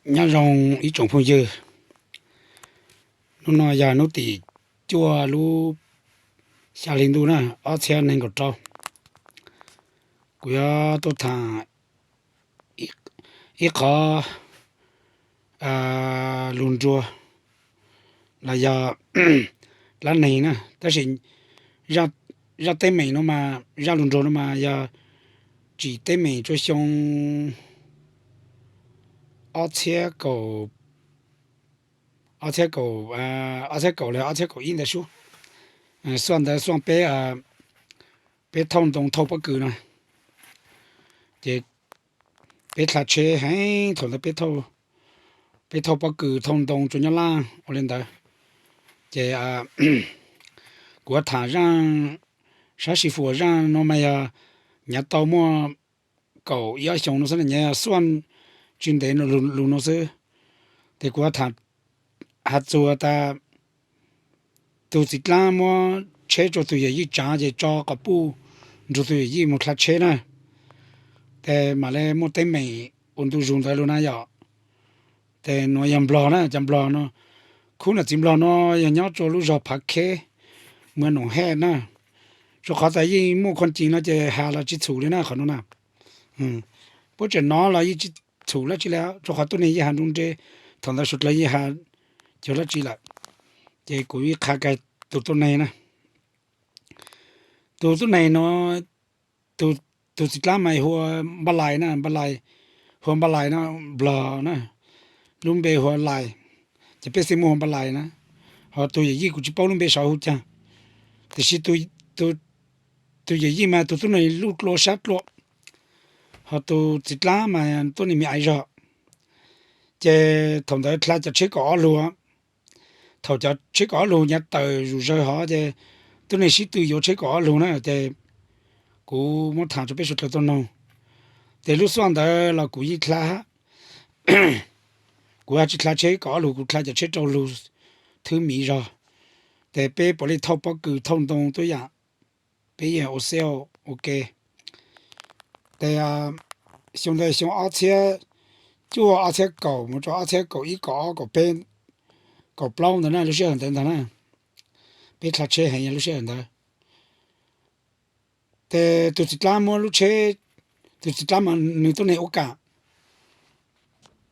Nyob zoo ib tsoom phooj ywg, hnub no yog hnub tim cuaj lub xya hli ntuj na, ob txhiab nees nkaum rau. Kuv yuav tuaj tham ib qhov lus nruas los yog dab neeg na, tab sis zaj teeb meem no mas, zaj lus nruas no mas yog tsim teeb meem rau xyoo ob txhiab kaum, ob txhiab kaum, ob txhiab kaum los ob txhiab kaum ib ntawd sub. Xuaj ntawd xuaj peb, peb thauj ntoo thauj pob kws no, ces peb dlha tsheb heev thaum ntawd, peb thauj pob kws thauj ntoo rau nyob laj ua li ntawd. Ces kuv yuav tham zaj, sab xis fum zaj no mas yog nyav tau muaj kaum ib ob xyoos no xwb, nyav yog xuaj tsis ntev lus no xwb. Ces kuv yuav tham has txuas tas tus txiv dlaab muab tsheb rau tus yawm yij tsaav ces tso quas puj nrug tus yawm yij mus dlha tsheb na. Ces mam le muaj teeb meem ua ntu zus ntawd lug na yom. Ces nuav yog Nplog na, cov Nplog no, khub nam txiv Nplog no yog nyob rua lub zog Phav Kheb, muas Noom Hej na. Rua qhov tas yeej muaj khuam cim no ces has los tsis txhum li na qhov no na. Puab tseem nov los yeej tsis txhum dlaab tsi li, rua qhov tuab neeg yeej has nruj nreg, thaum ntawd suav dlawg yeej has cuag dlaab tsi lawm. Ces kuv ib qha kag tus tuab neeg na. Tus tuab neeg no, tus txiv dlaab mas hu ua Npaj Lais na, Npaj Lais, hu ua Npaj Lais no, Nplog na, lub npe hu ua Lais, ces peb xeem muaj hu ua Npaj Lais na. Ho tus yawm yij kuv tsis paub lub npe sav hu caag, tiam sis tus yawm yij mas tus tuab neeg luj dlua sab dlua, ho tus txiv dlaab mas tuab neeg me aiv zog. Ces thaum ntawd dlha cov tsheb kaum ob lug, thaum cov tsheb kaum ob lug nyav tawm zuj zawg hov ces tuab neeg sib tw yuav tsheb kaum ob lug na, ces kuv muab tham rua peb suav dlawg tau noog. Ces lub xuaj ntawd los kuv yeej dlha hab, kuv hab tsis dlha tsheb kaum ob lug, kuv dlha cov tsheb rau lug thwb miv zog. Ces peb puav leej thauj pob kws thauj ntoo tuab yaam, peb yeej ua xeb ua ke. Ces xyoo ntawd xyoo ob txhiab cuaj, ob txhiab kaum mus rua ob txhiab kaum ib, kaum ob, kaum peb, kaum plaub ntawd na, lub sij hawm ntawd ntag na. Peb dlha tsheb heev yog lub sij hawm ntawd. Ces tus txiv dlaab muab lub tsheb, tus txiv dlaab mas nwg tuab neeg ua kam,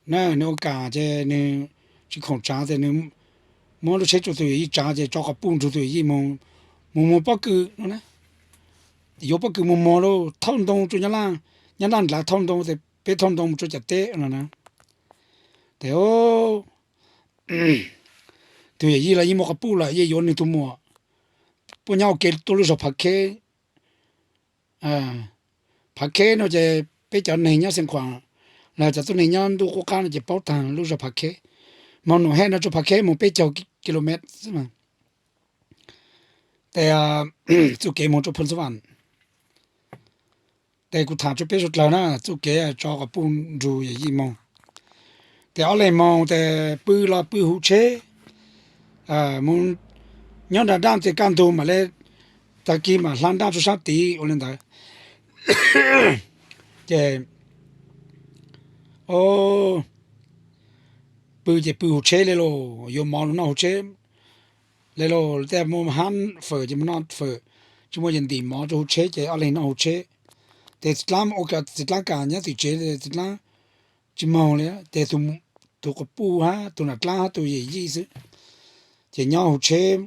nwg ua kam ces nwg tsis khoom tsaav ces nwg muab lub tsheb rua tus yawm yij tsaav ces tso quas puj nrug tus yawm yij mus, mus muag pob kws no na. Yuav pob kws mus muag lauj, thauj ntoo rua nyob laj, nyob laj ndlav thauj ntoo ces peb thauj ntoo mus rua caam teb no na. Ces tus yawm yij los yeej muaj quas puj lawm, yeej yuav nwg tug muam puab nyob ua ke tuaj lub zog Phav Kheb. Phav Kheb no ces peb cov neeg nyob Xeev Khuam los cov tuab neeg nyob ntuj qub qab no ces paub taag lub zog Phav Kheb. Moog Noom Hej no rua Phav Kheb moog peb caug kilomev xwb mas. Ces txuj kev moog rua Phoos Xab Vam. Ces kuv tham rua peb suav dlawg na, txuj kev tso quas puj nrug yawm yij moog. Ces ob leeg moog ces pw los pw huv tsheb, mus nyob nraag nraaj ces kaj ntug mam le, tag kis mam hla nraaj rua saab tid ua le ntawd. Ces pw ces pw huv tsheb le lauj, yuav mov los noj huv tsheb le lauj, tej muaj hab fawm ces mus noj fawm, tsis muaj ces ntim mov rua huv tsheb ces ob leeg noj huv tsheb. Ces txiv dlaab ua, txiv dlaab kam nyob tim tsev, txiv dlaab tsis moog li ces tus quas puj hab tus nam dlaab hab tus yawm yij xwb, ces nyob huv tsheb,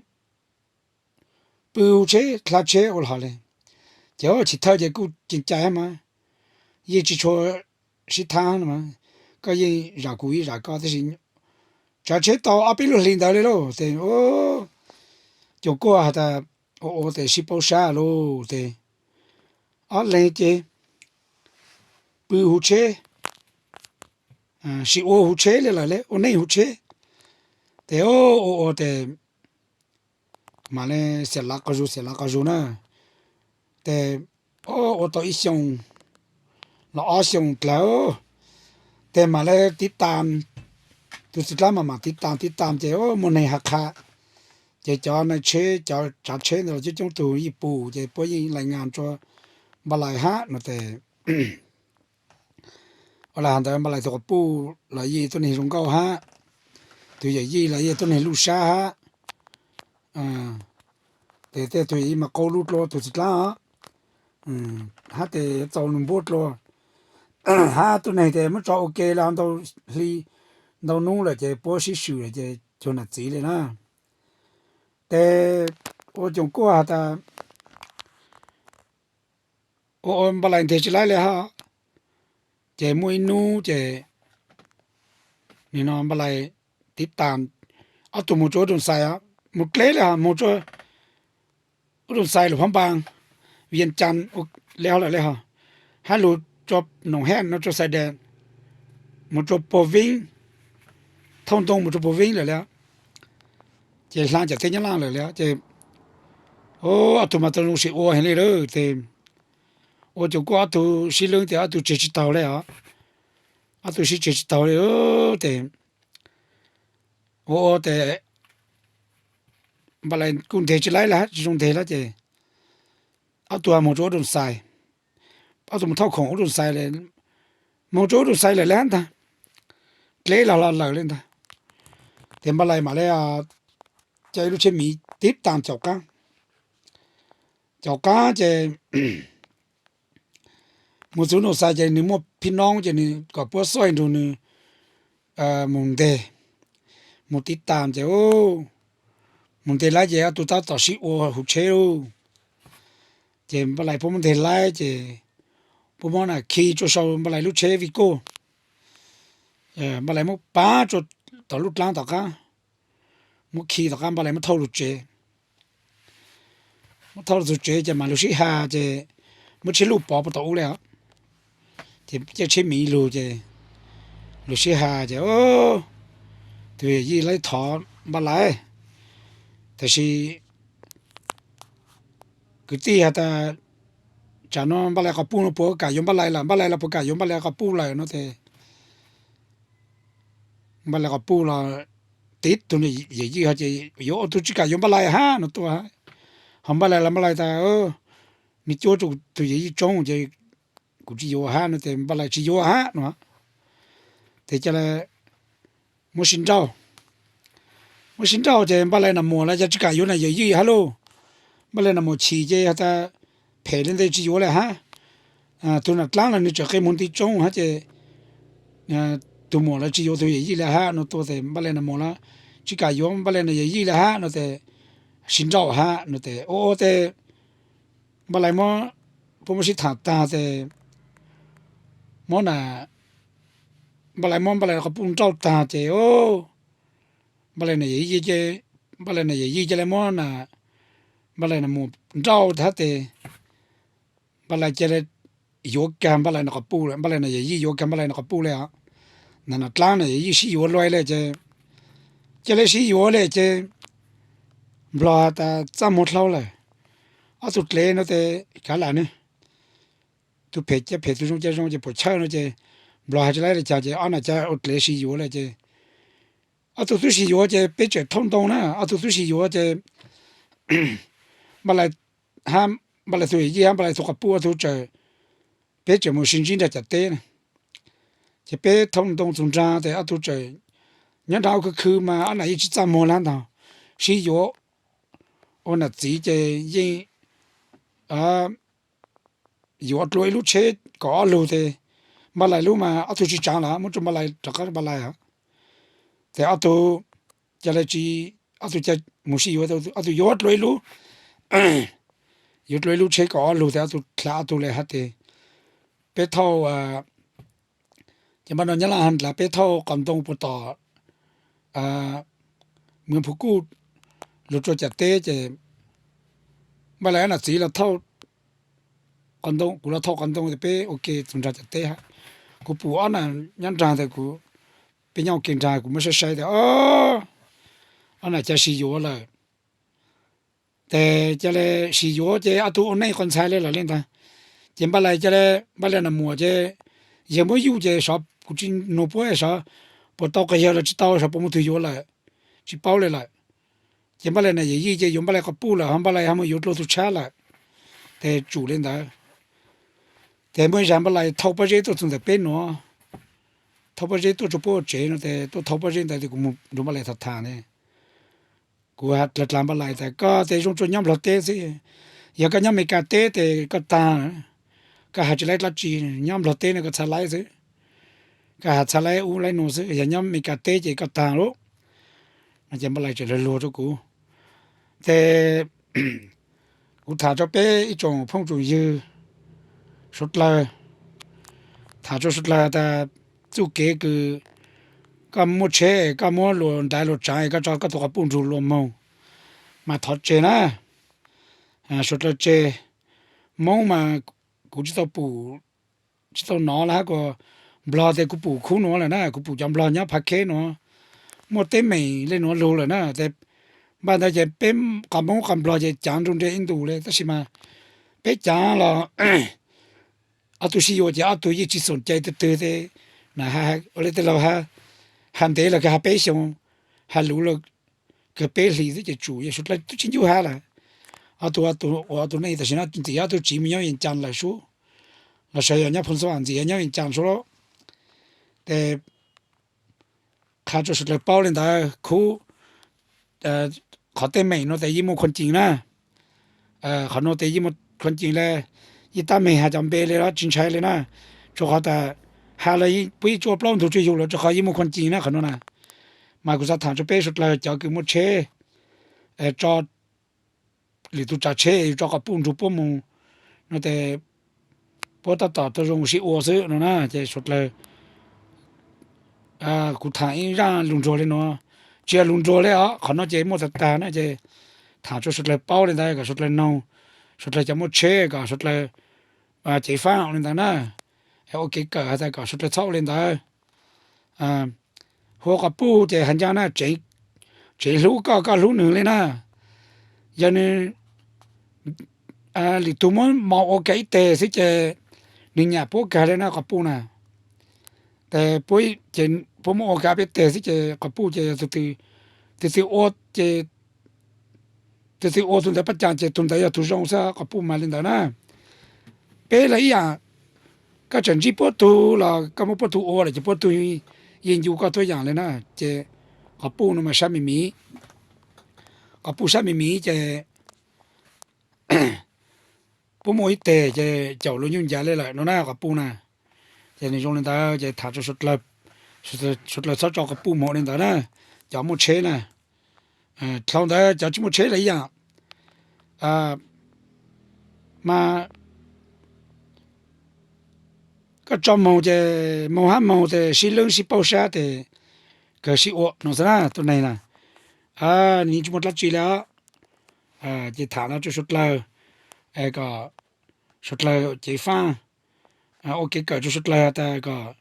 pw huv tsheb dlha tsheb ua lug le. Ces tsis thawj ces kuj ceev cai hab mas, yeej tsis tshua sib thab no mas, koj yeej zam kuv yeej zam koj tab sis tsav tsheb tau ob peb lub hlis ntawd le lauj ces cuag kuj has tas ua ua tes sib paub sab lauj ces ob leeg ces pw huv tsheb, sim ua huv tsheb le lawm le, ua neej huv tsheb. Ces ua ua tes mam le xiam lav qo zug xiam lav qo zug na. Ces ua tau ib xyoos los ob xyoos dlawg, ces mam le tiv tas, tus txiv dlaab mas mam tiv tas tiv tas ces muaj neeg has qha, ces cov nai tsheb cov tsav tsheb ntawd los coob coob tug yeej pum ces puab yeej lais ngas rua Npaj Lais hab no ces Ua li hais ntawd Npaj Lais tus quas puj los yeej tuab neeg zoo nkauj hab, tus yawm yij los yeej tuab neeg luj sab hab. Ces tej tug yawm yij mas qau lub dlua tug txiv dlaab os, hab tes txaus nws npuab dlua, hab tuab neeg tes muab tso ua ke lawm ntau hli ntau nub lawm ces puab sib swm lawm ces cuag nam txiv li na. Ces ua coom kuaj has tas ua ua Npaj Lais nteg tsi laib li hab. Ces muaj ib nub ces nim no Npaj Lais tiv tas ob tug moog rua ub doog xais, moog dleb li hab, moog rua ub doog xais lug phab npaa Vias Cas li hab lawm li hab, hab lug rua Noom Hej no rua xais dees, moog rua puag Veeb, thauj ntoo moog rua puag Veeb lawm li, ces hlaa caam teb Nyab Laaj lawm li ces ob tug mas tau zoo sim ua heev li lawm ces ua coom kuaj ob tug sib leeb tes ob tug tseg tsi taug li os, ob tug sib tseg tsi taug li ces ua ua tes Npaj Lais kuj nteg tsi laib li hab, tsi zoo nteg lawm ces ob tug moog rua ub doog xais, ob tug moog thauj khoom ub doog xais, moog rua ub doog xais lawm li hab ntag, dleb los los lawm li ntag. Ces Npaj Lais mam li caij ib lub tsheb miv tib tas caum qaab, caum qaab ces moog txug ub doog xais ces nws muaj phib noob ces nws kom puab xuaj nrug nws moog nteg, moog tib tas ces moog nteg lawm ces ob tug tab tom sib ua huv tsheb lauj. Ces Npaj Lais puab muab nteg lawm ces puab muab na khi rua sau Npaj Lais lub tsheb vij koj, Npaj Lais muab pav rua tom lub dlaab tom qaab, muab khi tom qaab Npaj Lais muab thauj lug tsev. Muab thauj lug tsev ces mam lug sib has ces muab tsheb luj pov puag tom ub li os. Ces caij tsheb miv lug ces lug sib has ces tus yawm yij laib thov Npaj Lais, tab sis kwv tij has tas tsam no Npaj Lais quas puj no puas kam yuav Npaj Lais lawm, Npaj Lais los puas kam yuav Npaj Lais quas puj lawm no ces Npaj Lais quas puj los tib tug yawm yij ho ces yuav ua tug tsi kam yuav Npaj Lais hab no tuaj. Ho Npaj Lais los Npaj Lais tas nws cuab rua tus yawm yij tsoob ces kuv tsi yuav hab no ces Npaj Lais tsi yuav hab no. Ces ca le muab sib nrauj, muab sib nrauj ces Npaj Lais Nam Muas los ca tsi kam yuav nam yawm yij hab lauj. Npaj Lais Nam Muas chim ces has tas phem le ntawd tsi yuav le hab. Tug nam dlaab los nws tseem qe moog nti tsoob hab ces tug muam los tsi yuav tug yawm yij le hab no tuaj ces Npaj Lais Nam Muas los tsi kam yuav Npaj Lais nam yawm yij le hab no ces sib nrauj hab no ces ua ua ces Npaj Lais muab, puab muab sib tham tag ces muab na, Npaj Lais muab Npaj Lais quas puj nrauj tag ces Npaj Lais nam yawm yij, Npaj Lais nam yawm yij ca le muab na, Npaj Lais Nam Muas nrauj hab ces Npaj Lais ca le yuav kag Npaj Lais nam quas puj, Npaj Lais nam yawm yij yuav kag Npaj Lais nam quas puj le os. Nam nam dlaab nam yawm yij sib yuav luaj le ces ca le sib yuav le ces Nplog has tas txaj muag dlhau lawm, ob tug dlev no ces kav lam ne, tug phem ca phem tug zoo ca zoo ces puam chawj no ces Nplog has tsi laib le caag ces ob nam ca ua dlev sib yuav le ces ob tug tub sib yuav ces peb tseem thauj ntoo na, ob tug tub sib yuav ces Npaj Lais, Npaj Lais tug yawm yij hab Npaj Lais tug quas puj ob tug tseem, peb tseem mus sib ntsib nraag caam teb na. Ces peb thauj ntoo txug nraag tes ob tug tseem nyob nraag ua khwv khwv mas ob nam yeej tsi txaj muag lawm ntag. Sib yuav ua nam txiv ces yeej yuav dlua ib lub tsheb kaum ob lug tes Npaj Lais lub mas ob tug tsi tsaav los muab rua Npaj Lais rov qab Npaj Lais. Ces ob tug ca le tsi, ob tug ca mus sib yuav, ob tug yuav dlua ib lub, yuav dlua ib lub tsheb kaum ob lug tes ob tug dlha ob tug le hab tes peb thauj, ces npaj no Nyab Laj has dlav peb thauj qos ntoo puag tom Mws Phu Kuj lug rua caam teb ces Npaj Lais ob nam txiv los thauj qos ntoo, kuv los thauj qos ntoo tes peb ua ke txug nraag caam teb hab. Kuv pum ob nam nyob nraag tes kuv, peb nyob ua ke nraag kuv muab saib saib tes ob nam ca sib yuav lawm. Tes ca le sib yuav ces ob tug ua neej quas ntxhais le lawm le ntag. Ces Npaj Lais ca le, Npaj Lais Nam Muas ces yawg muab yuj ces sov kuv tsi nug puab sov puas tau quas yawg los tsi tau, sov puas muaj tug yuav lawm, tsi paub le lawm. Ces Npaj Lais nam yawm yij ces yuav Npaj Lais quas puj lawm ho Npaj Lais ho mus yuav dlua tug tshab lawm. Tes tsum le ntawd. Tes muaj ib zag Npaj Lais thauj pob zeb tuaj txug ntawm peb nuav, thauj pob zeb tuaj tsuas puab ua tsev no ces tuaj thauj pob zeb ntawd ces kuv mus nrug Npaj Lais tham tham ne. Kuv dlaag dlaag Npaj Lais tas koj tes zoo tsuas nyob Nplog teb xwb, yog koj nyob Amelikas teb tes koj taag, koj has tsis laib dlaab tsi, nyob Nplog teb no koj txhad laib xwb, koj has txhad laib ub laib nuav xwb, yog nyob Amelikas teb ces koj taag lauj. No ces Npaj Lais tseem luag luag rua kuv. Ces kuv tham rua peb ib tsoom phooj tsoom ywg suav dlawg, tham rua suav dlawg tas txuj kev kws koj muaj tsheb koj muab luas nraiv luas tsaav koj tso koj tug quas puj nrug luas moog mas thov tseg na. Suav dlawg tseg, Moob mas kuv tsis tau pum, tsis tau nov lawm hab, kuas Nplog tes kuv pum khub nuav lawm na, kuv pum cov Nplog nyob Phav Kheb nuav, muaj teeb meem le nuav lug lawm na. Tes npaj ntawd ces peb qos Moob qos Nplog ces caav nrug nreg ib ntus le, tab sis mas peb caav los ob tug sib yuav ces ob tug yeej tsis xoom cai tug twg tes, ua le tej laug has ntev los kag has peb xyoo, has luv los kag peb hlis xwb ces tsum yog suav dlawg tub tsis ncuj hab lawm. Ob tug, ob tug neej tam sim no ntxim ob tug tsiv mus nyob Vees Cas lawm sub, los sawv yog nyob Phoos Xab Vam ntxim nyob Vees Cas sub lawm. Tes qha rua suav dlawg paub le ntawd khub, qhov teeb meem nuav tes yeej muaj khuam ceem na. Qhov nuav tes yeej muaj khuam ceem le, yeej tab meeg has cov npe le los tsis ntshai le na, rua qhov tas has los puab yeej tsuj plaub ntug tsuj yug lawm rua qhov yeej muaj khuam ceem na qhov nuav na. Mas kuv xaav tham rua peb suav dlawg cov kws muaj tsheb, tso lwm tug tsav tsheb yug tso quas puj nrug puab moog no tes puab tab tom tau zoo sib ua xwb no na. Ces suav dlawg, kuv tham ib zaj lug nruag le nuav, tsis yog lug nruag le os, qhov nuav ces muaj tag tag na ces tham rua suav dlawg paub le ntawd kom suav dlawg noog, suav dlawg cov muaj tsheb kom suav dlawg ceev faab le ntawd na. Ua kev kawm has tas kom suav dlawg txhob ua le ntawd. Hu ua quas puj ces has ncaaj na, tsev hlub koj koj hlub nwg le na. Yog nwg lwm tug muab mov ua kag ib teg xwb ces nwg nyam puab kag le na quas puj na. Tes puab muab ua kag peb teg xwb ces quas puj ces yog tug twg ua ces, tug twg ua tug ntawd pab cas ces tug ntawd yog tug zoo xwb, quas puj mas le ntawd na. Peb los ib yam, koj tseem ntsib puab tug los koj muab puab tug ua lawm ces puab tug yeej ncu koj tuab yaam le na. Ces quas puj no mas sab me miv, quas puj sab me miv ces puab muaj ib teg ces caum luag nyuj ncav le lawm no na quas puj na. Ces nwg zoo le ntawd ces tham rua suav dlawg, suav dlawg txhob tso quas puj moog le ntawd na, cov muaj tsheb na. Dlhau ntawd cov tsis muaj tsheb los ib yam, mas koj tso moog ces moog hab moog tes sib leeb sib paub sab tes kawg sib ua no xwb na. Tuab neeg na, nws tsis muaj dlaab tsi le os. Ces tham los rua suav dlawg, kom suav dlawg ceev faab, ua kev kawm rua suav dlawg tas kom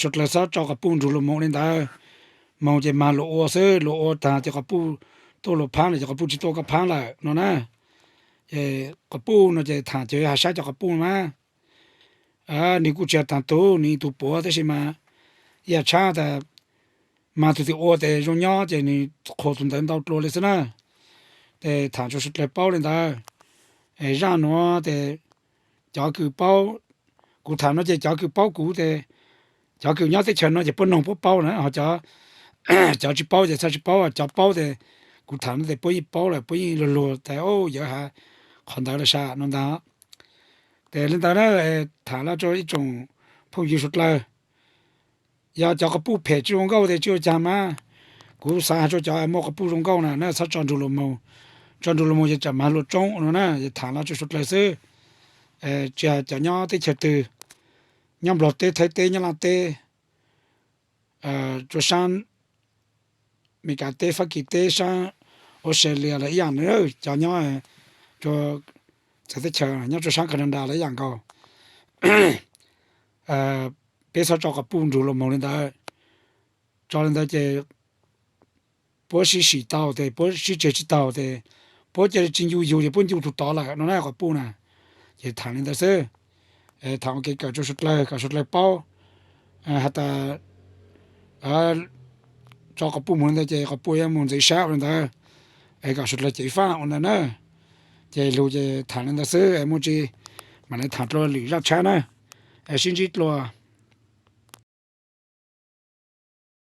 suav dlawg txhob tso quas puj nrug luas moog le ntawd. Moog ces mag luas ua xwb, luas ua taag ces quas puj tuaj luas phaab lawm ces quas puj tsis tuaj koj phaab lawm no na. Quas puj no ces tham ces has sab cov quas puj mas, nws kuj tsis yog taag tug, nws ib tug puav tab sis mas yam tshab tas mas tug twg ua tes zoo nyob ces nws qhuas tug ntawd ntau dlua le xwb na. Tes tham rua suav dlawg paub le ntawd. Zaj nuav tes cov kws paub, kuv tham no ces cov kws paub kuv tes, cov kws nyob teb chaws no ces puab noog puab paub na, ho cov tsis paub ces txhaj tsis paub, cov paub tes kuv tham no tes puab yeej paub lawm, puab yeej luag luag tas yawv has qhov ntawd lawm sas no ntag. Tes le ntawd na, tham los rua ib tsoom phooj ywg suav dlawg, yog cov quas puj phem tsis zoo nkauj tes tsis ua caag mas, kuv xaav has rua cov muaj quas puj zoo nkauj na na txhob tso nrug luas moog, tso nrug luas moog ces tsam mag luas tsoob no na. Tham los rua suav dlawg xwb, tsis has cov nyob teb chaws twg, nyob Nplog teb, Thaib teb, nyob Laaj teb, rua saab Amelikas teb, Fab Kis teb, saab Australia los ib yaam, cov nyob rua txawv teb chaws nyob rua saab Canada los ib yaam nkaus. Peb txhob tso quas puj nrug luas moog le ntawd. Tso le ntawd ces puab sib sim tau tes puab sib tseg tsis taug tes puab ca le tsis ncu yug ces puab ncu tug tod lawm no na quas puj na. Ces tham le ntawd xwb, tham ua kev kawm rua suav dlawg kom suav dlawg paub has tas tso quas puj moog le ntawd ces quas puj yuav moog ntxiv sab ua le ntawd, es kom suav dlawg ceev faab ua ntawd na. Ces lug ces tham le ntawd xwb, muaj tsi mam le tham dlua lwm zaj tshab na. Sib ntsib dlua.